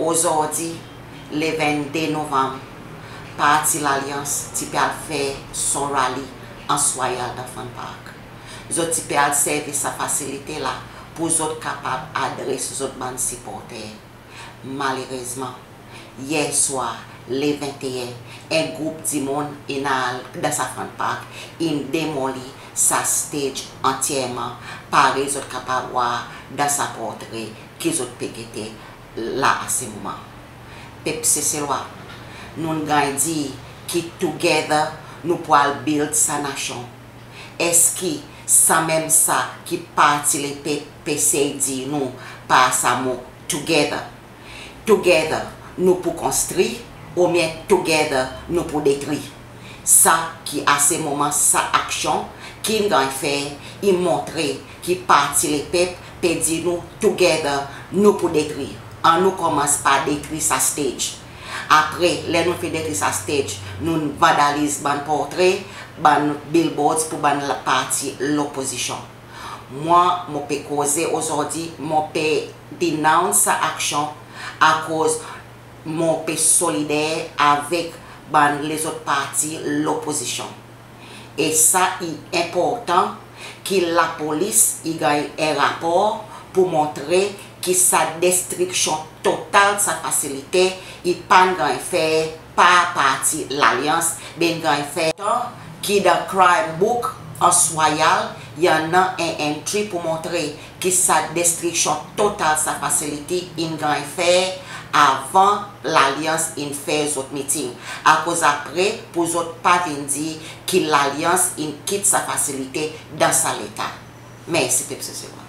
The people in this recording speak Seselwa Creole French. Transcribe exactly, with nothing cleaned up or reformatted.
Ozordi, le venn de Novanm, Parti Lalyans ti pe al fer son rally Anse Royale dan Front Park. Zot ti pe al servi sa fasilite la pour zot kapab adres zot bann siporter. Malerezman, yer swar, le venteen, en group dimoun in al dan sa Front Park, in demoli sa stage antyerman, parey zot kapab war dan sa portre ki zot pe gete la a se moman. Pep Seselwa, nou'n ganny dir ki together nou pou al build sa nasyon. Eski sanmenm sa ki Parti Lepep pe sey dir nou par sa mo together? Together nou pou konstri oubyen together nou pou detri? Sa ki a se moman sa aksyon ki'n ganny fer, i montre ki Parti Lepep pe dir nou together nou pou detri. Annou konmans par detri sa stage. Apre, ler nou fin detri sa stage, nou vandaliz bann portre, bann billboards pour bann la-, parti lopozisyon. Mwan, mon pe koze ozordi, mon pe denounce sa aksyon, akoz mon pe solider avek bann lezot parti lopozisyon. E sa i enportan ki lapolis i ganny en rapor pour montre ki sa destriksyon total sa fasilite i pa'n ganny fer par Parti Lalyans, be in ganny fer. Tan ki dan crime book Anse Royale, i annan en entry pour montre ki sa destriksyon total sa fasilite in ganny fer avan Lalyans in fer zot miting. Akoz apre, pour zot pa vin dir ki Lalyans in kit sa fasilite dan sa leta. Mersi, pep Seselwa.